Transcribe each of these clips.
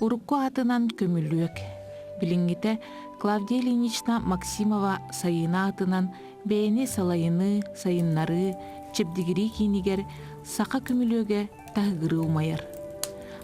Урукку аатынан Көмүлүөк. Билиҥҥитэ Клавдия Ильинична Максимова Сайыына аатынан бэйэни салайыныы, сайыннарыы, чэбдигирии киинигэр саха көмүлүөгэ таһыгырыы умайар.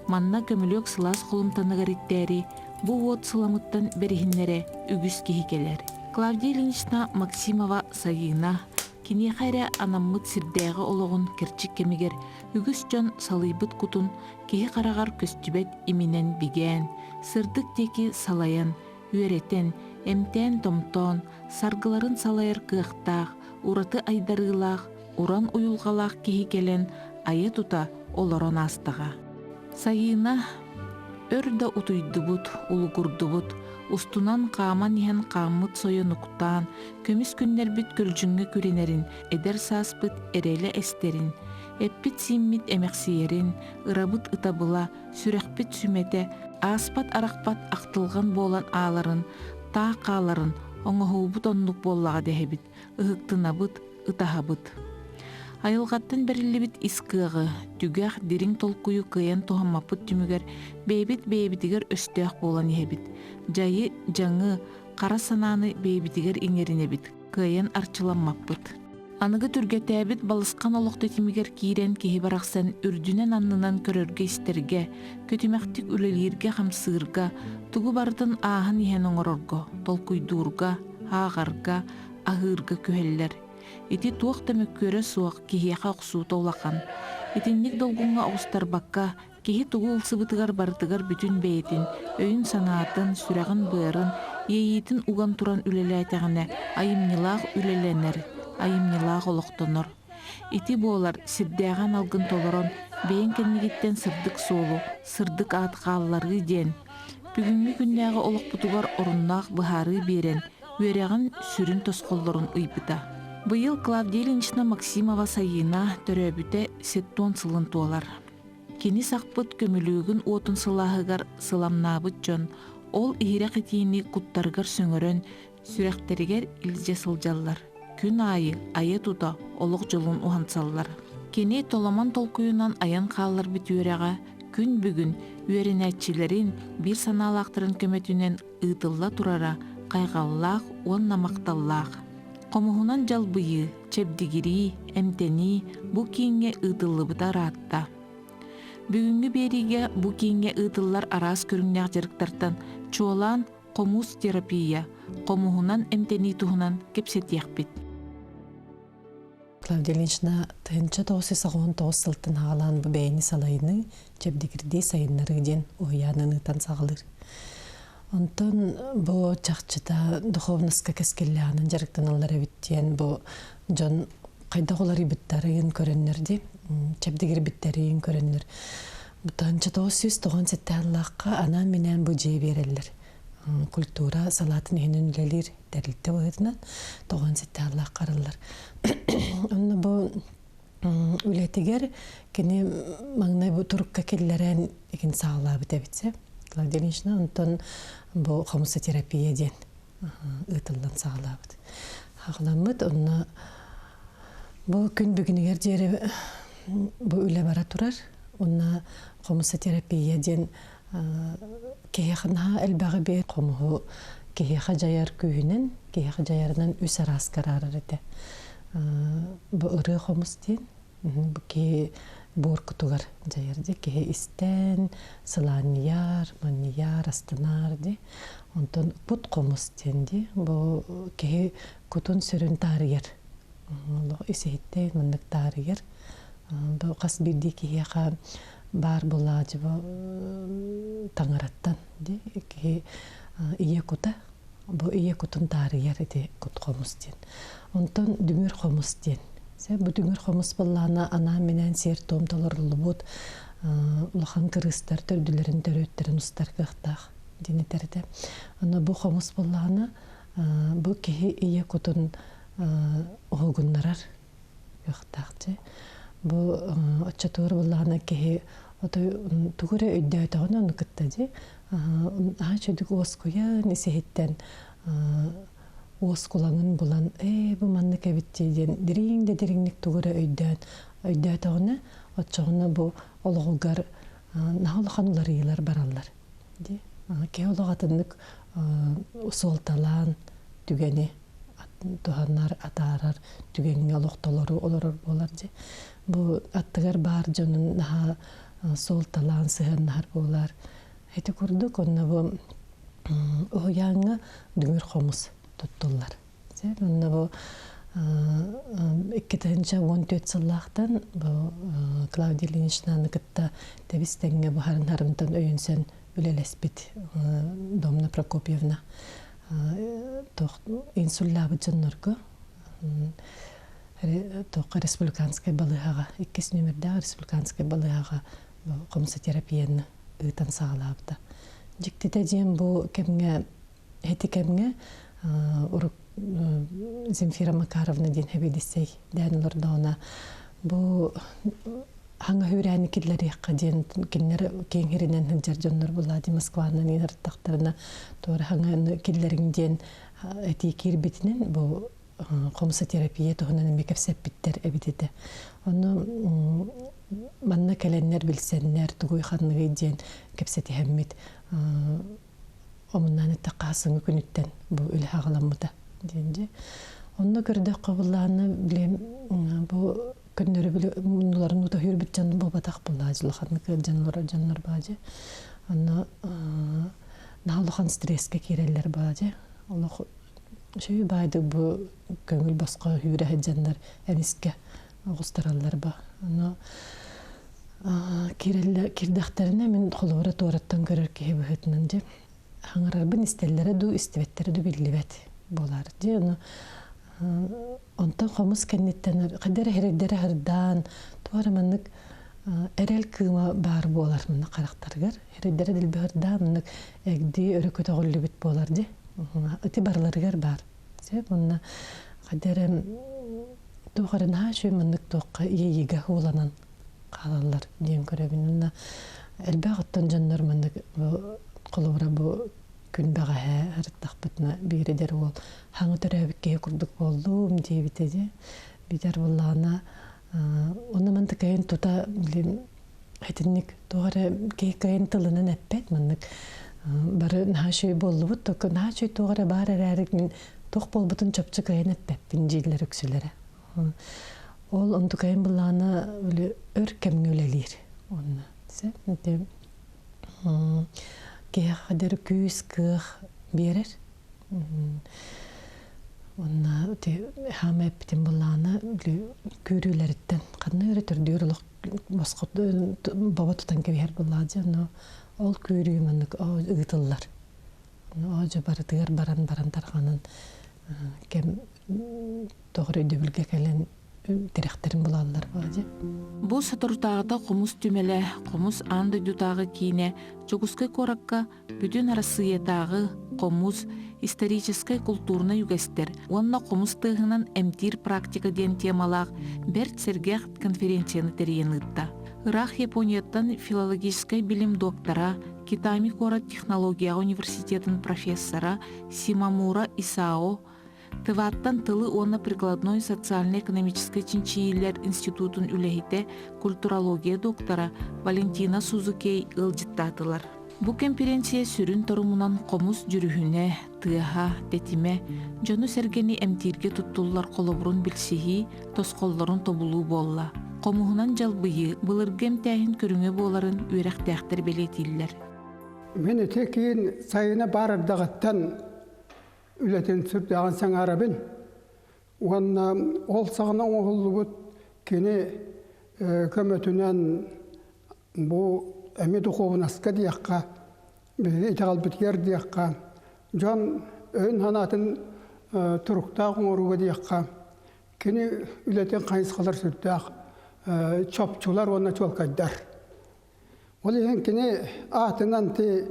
Манна көмүлүөк сылаас холумтаныгар иттээри бу уот сыламыттан бэриһиннэрэ үгүс киһи кэлэр. Клавдия Ильинична Максимова Сайыына киниэхэ эрэ анаммыт сирдээҕи олоҕун кэрчик кэмигэр үгүс дьон салыйбыт кутун киһи хараҕар көстүбэт иминэн бигээн, сырдык диэки салайан, үөрэтэн, эмтээн-томтоон, саргыларын салайар кыахтаах, ураты айдарыылаах, уран уйулҕалаах киһи кэлэн айа-тута олорон аастаҕа. Сайыына өр да утуйдубут, улугурдубут, устунан хааман иһэн хааммыт сойон уктаан, көмүс күннэрбит көлдьүҥҥэ күрэнэрин, эдэр сааспыт эрэлэ эстэрин, эппит-сииммит эмэхсийэрин, ырабыт ытабыла, сүрэхпит сүмэтэ, ааспат-арахпат ахтылҕан буолан ааларын, таах хааларын, оҥоһуубут оннук буоллаҕа дэһэбит, ыһыктынабыт, ытаһабыт. Айылҕаттан бэриллибит ис кыаҕы, түгэх, дириҥ толкуйу кыайан туһаммаппыт түмүгэр бэйэбит бэйэбитигэр өстөөх буолан иһэбит. Дьайы, дьаҥы, хара санааны бэйэбитигэр иҥэринэбит, кыайан арчыламмаппыт. Аныгы түргэтээбит балысхан олох тэтимигэр киирэн киһи барахсан үрдүнэн-аннынан көрөргө-истэргэ, көтүмэхтик үлэлииргэ-хамсыырга, тугу барытын ааһан иһэн оҥорорго, толкуйдуурга, ааҕарга, аһыырга күһэллэр. Ити туох да мөккүөрэ суох киһиэхэ охсуута улахан. Итинник долгуҥҥа оҕустарбакка, Киһи тугу ылсыбытыгар барытыгар бүтүн бэйэтин, өйүн-санаатын, сүрэҕин-быарын, иэйиитин уган туран үлэлээтэҕинэ айымньылаах үлэлэнэр, айымньылаах олохтонор. Ити буолар сирдээҕи аналгын толорон, бэйэҥ кэннигиттэн сырдык суолу, сырдык аат хаалларыы диэн, бүгүҥҥү күннээҕи олохпутугар оруннаах быһаарыы биэрэн, үөрэҕин сүрүн тосхоллорун ыйбыта. Быйыл Клавдия Ильинична Максимова-Сайыына төрөөбүтэ 70 сылын туолар. Кини сахпыт көмүлүөгүн уотун сылааһыгар сыламнаабыт дьон ол иһирэх итиини куттарыгар сөҥөрөн, сүрэхтэригэр илдьэ сылдьаллар, күн аайы айа-тута олох дьолун уһансаллар. Кини толомон толкуйунан айан хаалларбыт үөрэҕэ күн бүгүн үөрэнээччилэрин биир санаалаахтарын көмөтүнэн ыытылла турара хайҕаллаах уонна махталлаах. Хомуһунан дьалбыйыы, чэбдигирии, эмтэнии бу кииҥҥэ ыытыллыбыта ыраатта. Бүгүҥҥү биэриигэ бу кииҥҥэ ыытыллар араас көрүҥнээх дьарыктартан чуолаан хомус терапия, хомуһунан эмтэнии туһунан кэпсэтиэхпит. Клавдия Ильинична 1999 сылтан аҕалаан бу бэйэни салайыныы, чэбдигирдии сайыннарыы диэн уһуйаанын ыытан саҕалыыр. Онтон бу чахчыта духовноска кэскиллээҕинэн дьарыктаналлар эбит диэн бу дьон хайдах уларыйбыттарын көрөннөр дии, чэбдигирбиттэрин көрөннөр. 1997 сыллаахха анаан-минээн бу дьиэ биэрэллэр. Культура салаатын иһинэн үлэлиир тэрилтэ быһыытынан 97 сыллаахха арыллар. Онно бу үлэтигэр кини маҥнай бу турукка киллэрэн икин саҕалаабыт эбит Клавдия Ильинична онтон бу хомусотерапия диэн ыытыллан саҕалаабыт. Хаҕаламмыт онно бу күн бүгүнүгэр диэри бу үлэ бара турар. Онно хомусотерапия диэн киһиэхэ наһаа элбэҕи биэр хомуһу киһиэхэ дьайар күүһүнэн, киһиэхэ дьайарынан үс арааска араарар этэ. Бу ырыа хомус диэн бу киһи буор кутугар дьайар дии киһи истэн сылаанньыйар, манньыйар, астынар дии. Онтон кут хомус диэн дии бу киһи кутун сүрүн таарыйар. Олох ис-иһиттэн маннык таарыйар. Бу хас биирдии киһиэхэ баар буоллаҕа бу таҥараттан дии киһи ийэ кута бу ийэ кутун таарыйар ити кут хомус диэн. Онтон дүҥүр хомус диэн. Бу дүҥүр хомус буоллаҕына анаан-минээн сиэр-туом толоруллубут улахан кырыыстар төрдүлэрин төрүөттэрин устар кыахтаах диэн этэр этэ. Аны бу хомус буоллаҕына бу киһи ийэ кутун уһугуннарар кыахтаах дьэ. Бу оччотугар буоллаҕына киһи отой тугу эрэ өйдөөтөҕүнэ ону кытта дьи аһа чөдүк уоскуйан ис-иһиттэн уоскулаҥын булан ээ бу маннык эбит дии диэн дириҥ да дириҥник тугу эрэ өйдөөн өйдөөтөҕүнэ оччоҕуна бу олоҕугар наһаа улахан уларыйыылар бараллар. Ди киһи олох атыннык суолталаан түгэни туһанар, атаарар, түгэҥҥэ олох толору олорор буолар дьи. Бу аттыгар баар дьонун наһаа суолталаан сыһыаннаһар буолар. Ити курдук онно бу уһуйааҥҥа дүҥүр хомус туттуллар. Онно бу 2014 сыллаахтан бу Клавдия Ильиничнаны кытта тэбис тэҥҥэ бу харын-харымтан өйөнсөн үлэлэспит Домна Прокопьевна инсуллаабыт дьоннорго туохха республиканскай балыыһаҕа иккис нүөмэрдээх республиканскай балыыһаҕа хомсотерапияны ыытан саҕалаабыта. Дьиктитэ диэн бу кэмҥэ ити кэмҥэ урук Земфира Макаровна диэн хэбидиссэй дээн олордоҕуна бу хаҥа хүүрээни киллэриэххэ диэн кинилэр киэҥ сиринэн сылдьар дьоннор булаа дии Москванан ыҥыртахтарына туора хаҥаны киллэриҥ диэн этии киирбитинэн бу хомсотерапия туһунан эмиэ кэпсэппиттэр эбит этэ. Ону манна кэлэннэр билсэннэр тугуй ханныгый диэн кэпсэтиһэммит омуннаан эттэххэ саҥа күнүттэн бу үлэ аҕаламмыта диэн дьэ. Онно көрдөххө буллаана билем бу көннөрү били муннуларын ута хүрбүт дьон буолбатах буллаа улаханнык ыалдьан олорор дьоннор баадьы. Онно наһаа улахан стресскэ киирэллэр баадьы. Олох үчүгэй баайдык бу көҥүл босхо хүүрэ сылдьаннар эмискэ оҕустараллар ба. Ону киирдэхтэринэ мин холобура туораттан көрөр киһи быһыытынан дьэ хаҥарарбын истэллэрэ дуу истибэттэрэ дуу биллибэт буолар дьэ ону онтон хомус кэнниттэн хайдара сирэйдэрэ сырдаан туох эрэ маннык эрэл кыыма баар буолар маннык харахтарыгар сирэйдэрэ дэлби сырдаан маннык эгдии өрө көтөҕүллүбүт буолар дьэ ити барыларыгар баар сөп уонна хайда эрэ туох эрэ наһаа үчүгэй маннык туохха иэйиигэ ууланан хаалаллар диэн көрөбүн уонна элбэх оттон дьоннор маннык холобура бу күн бэҕэһээ ырыттахпытына биир эдэр уол хаҥа төрөөбүт киһи курдук буоллум диэбитэ дии битэр буоллаҕына онно маннык кыайан тута билим итинник туох эрэ киһи кыайан тылынан эппэт маннык бары наһаа үчүгэй буоллубут только наһаа үчүгэй туох эрэ баар эрээри мин туох буолбутун чопчу кыайан эппэппин дииллэр үксүлэрэ Ол онтукайын былаана өр кэмҥэ үлэлиир. Онно киһиэхэ дэр күүс, кыах биэрэр. Онно хаама эппитим былаана күүрүүлэриттэн ханна эрэ төрдүөр олох босхо баба тутан кэбиһэр буоллаҕа дьэ онно ол күүрүү маннык ыытыллар. Оо дьэ барытыгар баран-баран тарҕанан кэм тоҕо эрэ өйдөбүлгэ кэлэн тирэхтэрин булаллар баҕадьы. Бу соторутааҕыта хомус түмэлэ, хомус аан дойдутааҕы киинэ Дьокуускай куоракка Бүтүн Арассыыйатааҕы хомус, историческай култуурунай үгэстэр уонна хомус тыаһынан эмтиир практика диэн темалаах бэрт сэргэх конференцияны тэрийэн ыытта. Ыраах Японияттан филологическай билим доктора, Китами куорат технологияҕа университетын профессора Симамура Исао Тываттан тылы уонна прикладной социально-экономическай чинчийиилэр институтун үлэһитэ, культурология доктора Валентина Сузукей ыалдьыттаатылар. Бу кэмпириэнсийэ сүрүн торумунан хомус дьүрүһүнэ, тыаһа, тэтимэ, дьону-сэргэни эмтииргэ туттуллар холобурун билсиһии, тосхоллорун тобулуу буолла. Хомуһунан дьалбыйыы былыргы эмтээһин көрүҥэ буоларын үөрэхтээхтэр бэлиэтииллэр. Мин ити киин сайына баар ардаҕыттан үлэтин сүрдээҕин сэҥээрабин. Уонна ол саҕана оҥоһуллубут кини көмөтүнэн бу эмиэ духуобунаска диэххэ, биһиги итэҕэлбитигэр диэххэ, дьон өйүн-санаатын туруктаах оҥорууга диэххэ, кини үлэтин хайысхалар сүрдээх чопчулар уонна чуолкайдар. Ол иһин кини аатынан ти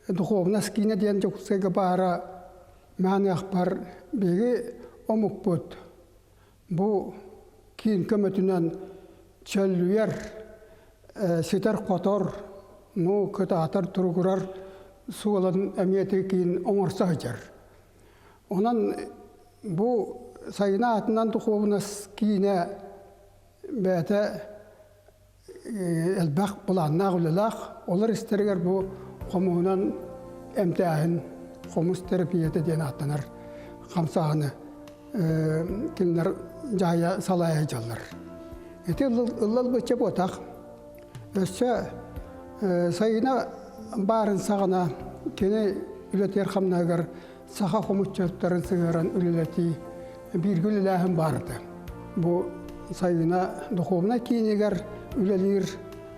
духовнас киинэ диэн Дьокуускайга баара мааныахпар биһиги омукпут бу киин көмөтүнэн чөллүйэр, ситэр-хотор, ну кытаатар туругурар суолун эмиэ ити киин оҥорсо сылдьар. Онон бу Сайына аатынан духуобунас киинэ бэйэтэ элбэх былааннаах үлэлээх. Олор истэригэр бу хомуһунан эмтээһин, хомус терапията диэн ааттанар хамсааһыны кинилэр дьаһайа салайа сылдьаллар. Ити ыллал бычча буотах. Өссө сайына баарын саҕана кини үлэтигэр хамнаһыгар саха хомусчуттарын сыһыаран үлэлэтии бииргэ үлэлээһин баар этэ. Бу сайына духовнай киинигэр үлэлиир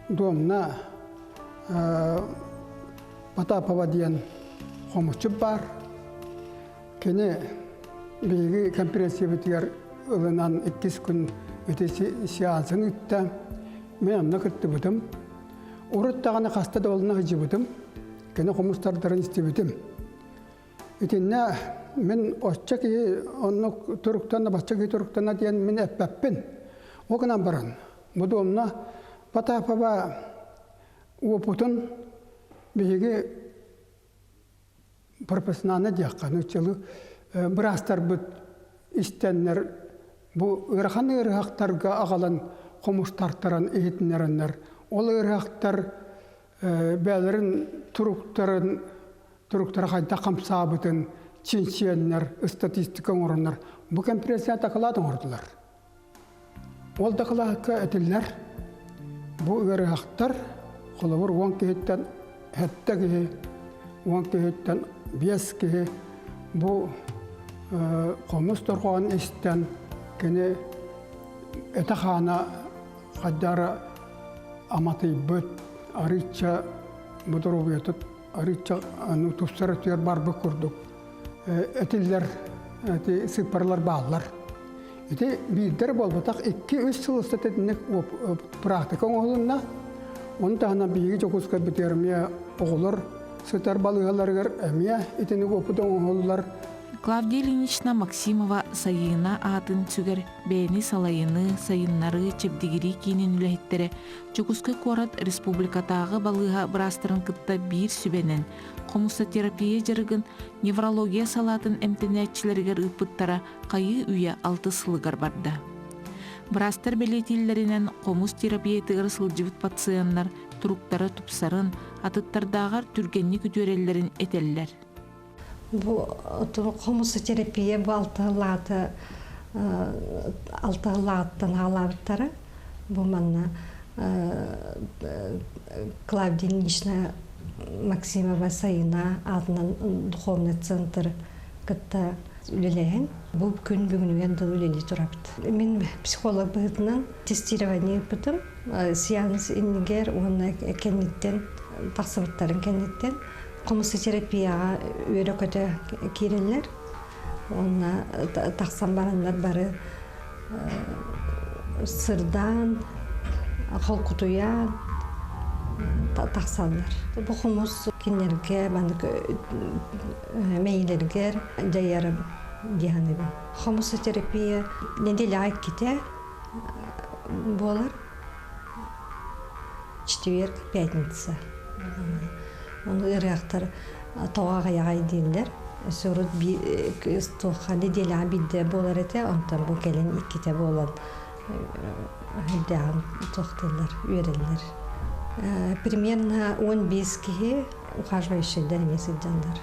Домна Потапова диэн хомусчут баар. Кини биһиги конференциябытыгар ылынан иккис күн ити сеансын ыытта. Мин онно кыттыбытым. Урут даҕаны хаста да олуна сылдьыбытым. Кини хомустардарын истибитим. Итиннэ мин оччо киһи оннук туруктанна, бачча киһи туруктанна диэн мин эппэппин. Ол гынан баран, бу домна Потапова уопутун биһиги профессионально диэххэ, нууччалыы быраастарбыт истэннэр бу ыарахан ыарыһахтарга аҕалан хомустартаран иһитиннэрэннэр, ол ыарыһахтар бэйэлэрин туруктарын туруктара хайдах хамсаабытын чинчийэннэр, статистика оҥороннор бу конференция дакылаат оҥордулар. Ол дакылаакка этиллэр бу ыарыһахтар холобур уон киһиттэн сэттэ киһи, уон киһиттэн биэс киһи бу хомус дорҕоон истэн кини этэ-хаана хайдара аматыйбыт, арыычча бу доруобуйата арыычча тупсар өттүгэр барбыт курдук этиллэр ити сыыппаралар бааллар. Ити биирдэр буолбатах 2-3 сыл устата итинник практика оҥоһулунна. Ону таһынан биһиги Дьокуускайбытыгар эмиэ оҕолор сытар балыыһаларыгар эмиэ итинник опыт оҥоһуллар. Клавдия Ильинична Максимова Сайыына аатын сүгэр бэйэни салайыныы, сайыннарыы, чэбдигирии киинин үлэһиттэрэ Дьокуускай куорат республикатааҕы балыыһа быраастарын кытта биир сүбэнэн хомусотерапия дьарыгын неврология салаатын эмтэнээччилэригэр ыыппыттара хайыы-үйэ алтыс сылыгар барда. Быраастар бэлиэтииллэринэн, хомус терапиятыгар сылдьыбыт пациеннар туруктара тупсарын, атыттардааҕар түргэнник үтүөрэллэрин этэллэр. Бу хомусотерапия бу алтыһылааты алтыһылааттан хаалаабыттара. Бу манна Клавдия Ильинична Максимова Сайына аатынан духовный центр кытта үлэлэһэн бу күн бүгүнүгэр дылы үлэлии турабыт. Мин психолог быһыытынан тестирование ыыппытым. Сеанс иннигэр уонна кэнниттэн тахсыбыттарын кэнниттэн хомусотерапияҕа үөрэ-көтө киирэллэр. Уонна тахсан бараннар бары сырдаан, холкутуйан тахсаллар. Бу хомус кинилэргэ маннык мэйилэргэр дьайарым дии саныыбын. Хомусотерапия неделяҕа иккитэ буолар. Четверг, пятница. Ону ырыахтар тоҕо аҕыйаҕай дииллэр. Өссө урут туохха неделяҕа биирдэ буолар этэ, онтон бу кэлин иккитэ буолан үрдээҕин туохтууллар, үөрэллэр. Примерно 15 киһи ухаживающийдар эмиэ сылдьаллар.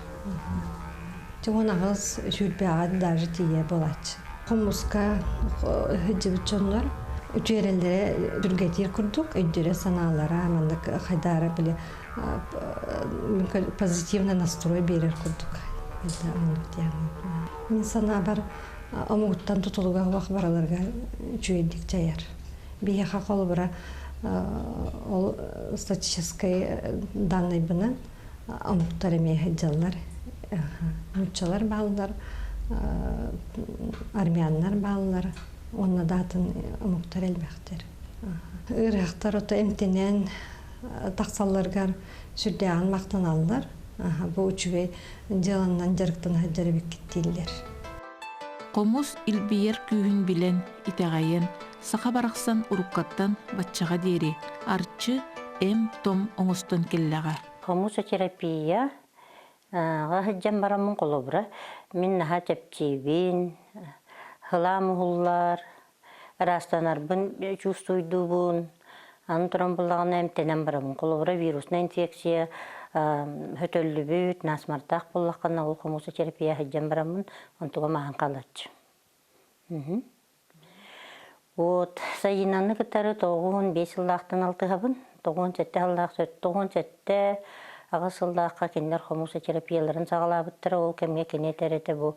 18 сүүрбэҕэ даже тиийэ буолааччы. Хомуска сылдьыбыт дьоннор үтүөрэллэрэ түргэтиир курдук өйдөрө-санаалара маннык хайдаара били позитивный настрой биэрэр курдук. Мин санаабар омугуттан тутулуга суох бараларга үчүгэйдик дьайар. Биһиэхэ холобура ол статическай даннайбынан омуктар эмиэ сылдьаллар. Нууччалар бааллар, армяннар бааллар уонна да атын омуктар элбэхтэр. Ыарыһахтар ото эмтэнэн тахсалларыгар сүрдээҕин махтаналлар. Бу үчүгэй дьыаланнан дьарыктана сылдьар эбиккит дииллэр. Хомус илбийэр күүһүн билэн, итэҕэйэн, саха барахсан уруккаттан баччаҕа диэри арчы, эм-том оҥостон кэллэҕэ. Хомусотерапия сылдьан бараммын холобура мин наһаа чэпчиибин, сылаам уһуллар, ыраастанарбын чувствуйдуубун, аны туран буллаҕына эмтэнэн барабын. Холобура вируснай инфекция. Хөтөллүбүт, насмордаах буоллаххына ол хомусотерапия сылдьан бараммын онтуга maaһан хаалааччы. Вот Сайыынаны кытары 95 сыллаахтан алтыһабын. 97 сыллаах 97 аҕыс сыллаахха кинилэр хомус терапияларын саҕалаабыттара. Ол кэмҥэ кини этэр этэ бу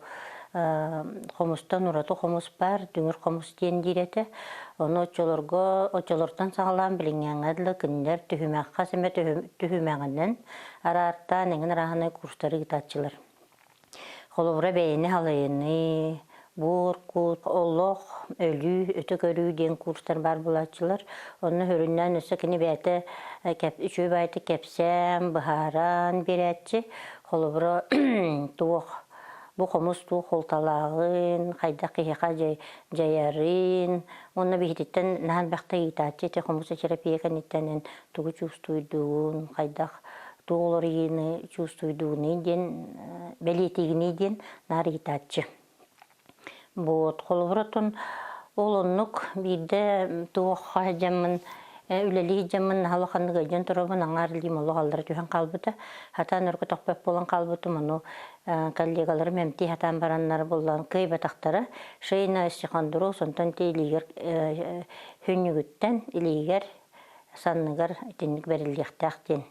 хомустан ураты хомус баар, дүҥүр хомус диэн диир этэ. Ону оччолорго оччолортон саҕалаан билиҥҥээҥҥэ дылы кинилэр түһүмэххэ сэмэ түһүмэҕинэн араартаан эҥин арааһынай курстары ыытааччылар. Холобура, бэйэни халайыныы, буор кут, олох, өлүү, өтө көрүү диэн курстар баар буолааччылар. Онно сүрүннээн өссө кини бэйэтэ үчүгэй баайытык кэпсээн, быһааран биэрээччи. Холобура, туох бу хомус туох суолталааҕын, хайдах киһиэхэ дьайарын уонна биһититтэн наһаа элбэхтэ ыйытааччы ити хомус терапия кэнниттэн эн тугу чувствуйдугун, хайдах туох уларыйыыны чувствуйдууный диэн бэлиэтиигиний диэн наар ыйытааччы. Вот холобур оттон ол оннук биирдэ туохха сылдьаммын үлэлии сылдьаммын наһаа улаханнык ыалдьан турабын аҥаар илиим олох аллара түһэн хаалбыта. Хатаан өргө тохпот буолан хаалбытым ону коллегаларым эмтии сатаан бараннар буллан кыайбатахтара. Шейна остеохондроз онтон ти илиигэр хүннүгүттэн илиигэр санныгар итинник бэриллиэхтээх диэн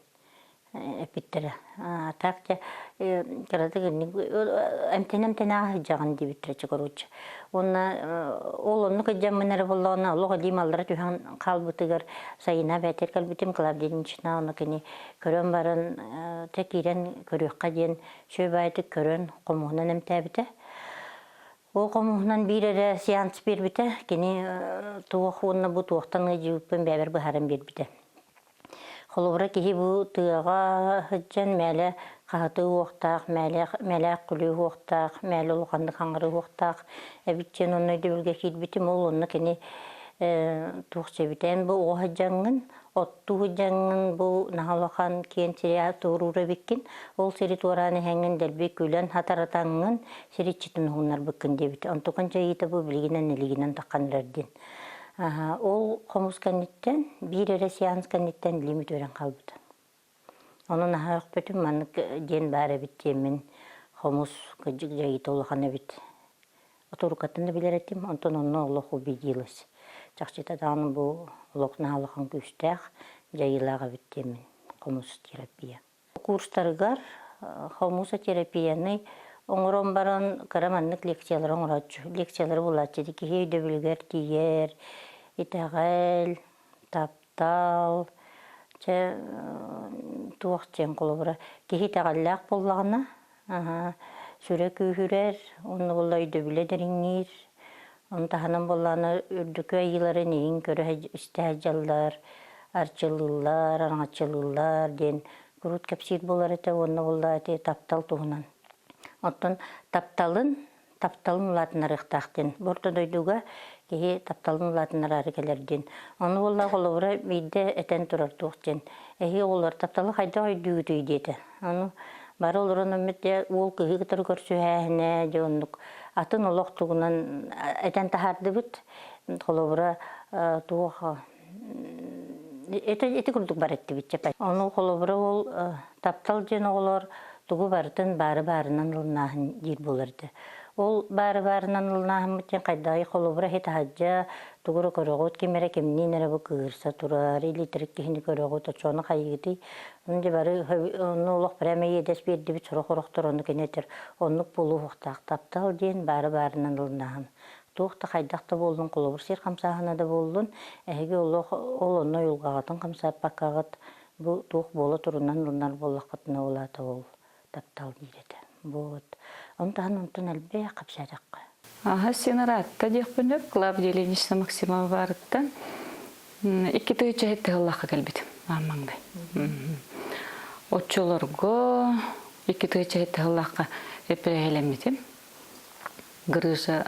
эппиттэрэ. Так дьэ кыратык инник эмтэнэ-эмтэнэ сылдьаҕын диэбиттэрэ чэ короче. Уонна ол оннук ыдьаммын эрэ буоллаҕына олох илиим аллара түһэн хаалбытыгар сайына бээтэр кэлбитим Клавдия Ильинична ону кини көрөн баран чэ киирэн көрүөххэ диэн үчүгэй баайытык көрөн хомуһунан эмтээбитэ. Ол хомуһунан биир эрэ сеанс биэрбитэ. Кини туох уонна бу туохтан ыалдьыбыппын бэйэбэр быһааран биэрбитэ. Холобура, киһи бу тыаҕа сылдьан мээлэ хаһытыы уохтаах, мээлэ мээлээх күлүү уохтаах, мээлэ улаханнык хаҥырыы уохтаах эбит диэн онно өйдөбүлгэ киирбитим. Ол онно кини туох диэбитэ, эн бу оҕо сылдьаҥҥын Оттуу сылдьаҥҥын бу наһаа улахан киэн сири туоруур эбиккин, ол сири туораан иһэҥҥин дэлби күлэн хатаратаҥҥын сир иччитин уһуннарбыккын диэбитэ. Онтукан дьайыыта бу билигинэн илигинэн таххан эрэр диэн. Ол хомус кэнниттэн, биир эрэ сеанс кэнниттэн илиим үтүөрэн хаалбыта. Ону наһаа өхпүтүм, маннык диэн баар эбит диэммин хомус кырдьык дьайыыта улахан эбит. Отурукатын да билэр этим, онтон онно олох убедилась. Чахчыта даҕаны бу олох наһаа улахан күүстээх, дьайыылаах эбит диэммин хомус терапия. Курстарыгар хомусотерапияны оҥорон баран кыра маннык лекциялары оҥорооччу. Лекциялары булааччы киһи өйдөбүлүгэр тиийэр, итэҕэл, таптал, чэ туох диэн холобура киһи итэҕэллээх буоллаҕына Сүрэ күүһүрэр, уонна буолла өйдөбүлэ дириҥиир. Ону таһынан буоллаҕына үрдүкү айыыларын иһин көрө истэ сылдьаллар, арчылыыллар, араҥаччылыыллар диэн куруут кэпсиир буолар этэ уонна буолла ити таптал туһунан. Оттон тапталын тапталын улаатыннарыахтаах диэн. Бу орто дойдуга киһи тапталын улаатыннараары кэлэр диэн. Ону буолла холобура биирдэ этэн турар туох диэн. Эһиги оҕолор тапталы хайдах өйдүүгүтүй диэтэ. Ону бары олорон эммит дьэ уол кыһыы кытары көрсүһээһинэ дьэ оннук атын олох тугунан этэн таһаардыбыт. Холобура туох ити ити курдук бар эттибит чапай. Ону холобура ол таптал диэн оҕолор тугу барытын баары баарынан ылынааһын диир буолар этэ. Ол баары баарынан ылынааһыммыт диэн хайдаҕый холобура иһит аһадьа тугу эрэ көрөҕүт ким эрэ кимниин эрэ бу кыырса турар илиитирик киһини көрөҕүт оччону хайыытый ону дьэ бары ону олох прямо иэдэс биэрдибит сорох орохтор ону кини этэр оннук буолуохтаах таптал диэн баары баарынан ылынааһын туох да хайдах да буоллун холобур сир хамсааһына да буоллун эһиги олох ол онно уйулҕаҕытын хамсааппаккаҕыт бу туох буола турунан ылынар буоллаххытына ол аата ол таптал диир этэ. Вот. Ону таһынан онтон элбэх кэпсээтэххэ. Аха син ыраатта диэхпин сөп. Клавдия Ильинична Максимова баарыттан икки тыһыынча тыһыллахха кэлбитим аан маҥнай. Оччолорго икки тыһыынча тыһыллахха эппэрэһэлэммитим. Грыжа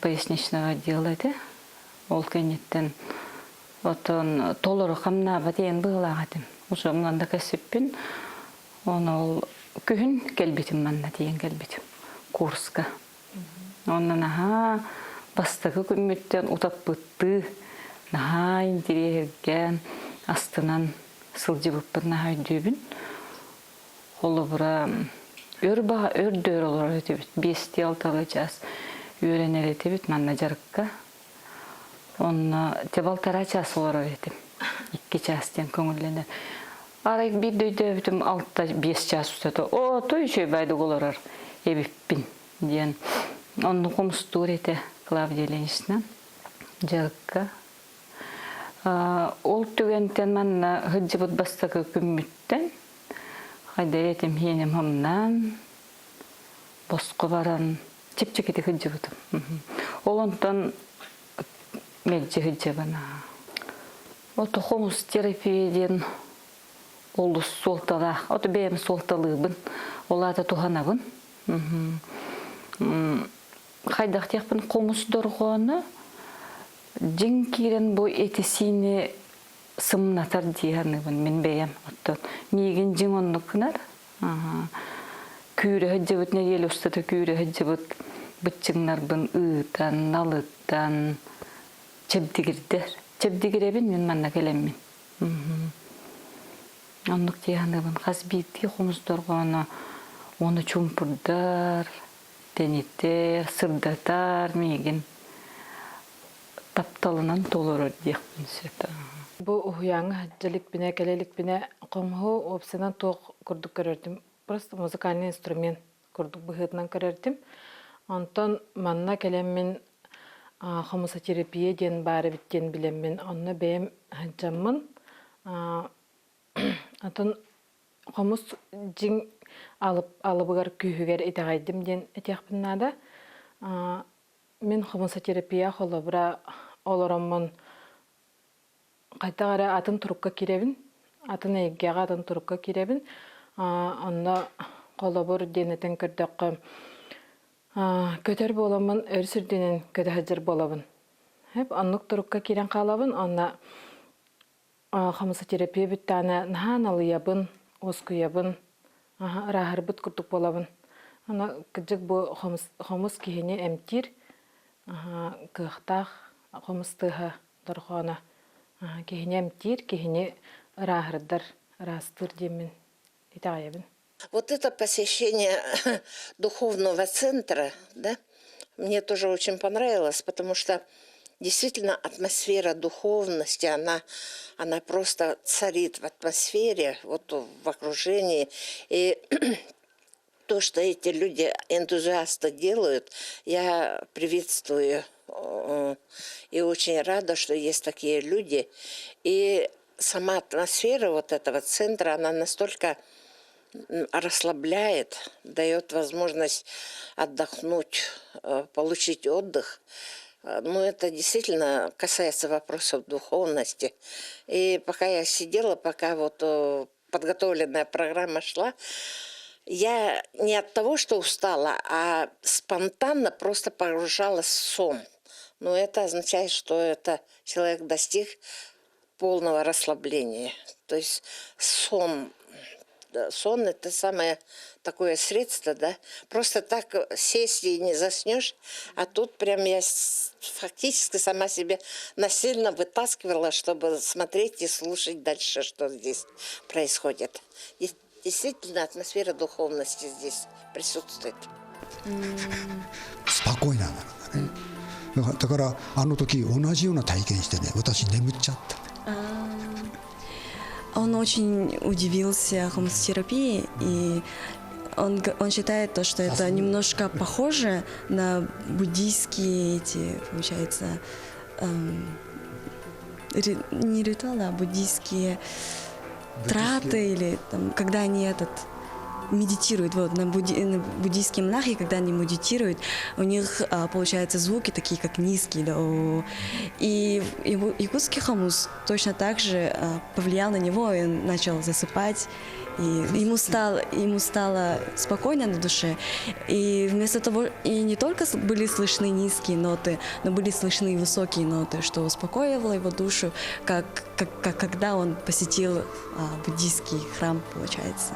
поясничного отдела этэ. Ол кэнниттэн Оттон толору хамнаабат диэн быһыылаах этим. Уже манна кэсиппин. Оны ол күһүн кэлбитим манна тиийэн кэлбитим курска. Онно наһаа бастакы күммүттэн утаппыттыы наһаа интириэһиргээн астынан. сылдьыбыппын наһаа өйдүүбүн. Холобура, өр баҕа өр да өр олорор этибит. Биэстии алталыы чаас үөрэнэр этибит манна дьарыкка. Онно те балтараа чаас олорор этим. Икки чаас диэн көҥүллэнэр. Арай биирдэ өйдөөбүтүм алта биэс чаас устата оо той үчүгэй байдык олорор эбиппин диэн онну хомустуур этэ Клавдия Ильинична дьарыкка. Ол түгэнтэн манна сылдьыбыт бастакы күммүттэн хайда этим хиэним хамнаан босхо баран чэпчэкитик сылдьыбытым. Ол онтон мэлдьи сылдьабын. Ото хомус терапия диэн олус суолталаах. Ото бэйэм суолталыыбын. Ол аата туһанабын. Хайдах диэхпин хомус дорҕооно дьиҥ киирэн бу эти-сиини сымнатар дии саныыбын мин бэйэм. Оттон миигин дьиҥ оннук гынар. Күүрэ сылдьыбыт нэдиэлэ устата күүрэ сылдьыбыт быччыҥнарбын ыытан, налытан чэбдигирдэр. Чэбдигирэбин мин манна кэлэммин. Оннук дии саныыбын. Хас биирдии хомус дорҕооно уону чуумпурдар, тэнитэр, сырдатар миигин тапталынан толорор диэхпин сөп. Бу уһуйааҥҥа сылдьа иликпинэ, кэлэ иликпинэ хомуһу уопсайынан туох курдук көрөрдүм. Просто музыкальный инструмент курдук быһыытынан көрөрдүм. Онтон манна кэлэммин хомусотерапия диэн баар эбит диэн билэммин, онно бэйэм сылдьаммын, атын хомус дьиҥ алыбыгар күүһүгэр итэҕэйдим диэн этиэхпин наада. Мин хомусотерапия холобура олороммун хайдах эрэ атын турукка киирэбин, атын эйгэҕэ атын турукка киирэбин. Онно холобур диэн этэн көрдөххө, көтөр буоламмын өр сүрдүнэн көтө сылдьар буолабын. Оннук турукка киирэн хаалабын, онно хомусотерапия бүттэҕинэ наһаа налыйабын, уоскуйабын, ырааһырбыт курдук буолабын. Аны кырдьык бу хомус киһини эмтиир кыахтаах хомус тыаһа дорҕооно киһини эмтиир, киһини ырааһырдар, ыраастыыр диэммин итэҕэйэбин. Вот это посещение духовного центра, да, мне тоже очень понравилось, потому что действительно атмосфера духовности, она, она просто царит в атмосфере, вот в окружении. И то, что эти люди, энтузиасты делают, я приветствую и очень рада, что есть такие люди. И сама атмосфера вот этого центра, она настолько расслабляет, дает возможность отдохнуть, получить отдых. Ну, это действительно касается вопросов духовности. И пока я сидела, пока вот подготовленная программа шла, я не от того, что устала, а спонтанно просто погружалась в сон. Но это означает, что это человек достиг полного расслабления. То есть сон, сон это самое такое средство, да. Просто так сесть и не заснешь, а тут прям я фактически сама себе насильно вытаскивала, чтобы смотреть и слушать дальше, что здесь происходит. И действительно атмосфера духовности здесь присутствует. Спокойно なね。だからあの時同じような体験してね、私眠っちゃった。 Он очень удивился хомусотерапии, и он, он считает то, что это немножко похоже на буддийские эти, получается, эм, ри, не ритуалы, а буддийские траты или там, когда они этот медитируют, вот, на, будди, на буддийские монахи, когда они медитируют, у них получаются звуки такие, как низкие, да, и якутский хомус точно так же повлиял на него, и он начал засыпать, и ему стало спокойно на душе, и вместо того, и не только были слышны низкие ноты, но были слышны и высокие ноты, что успокоивало его душу, как, как, как когда он посетил буддийский храм, получается.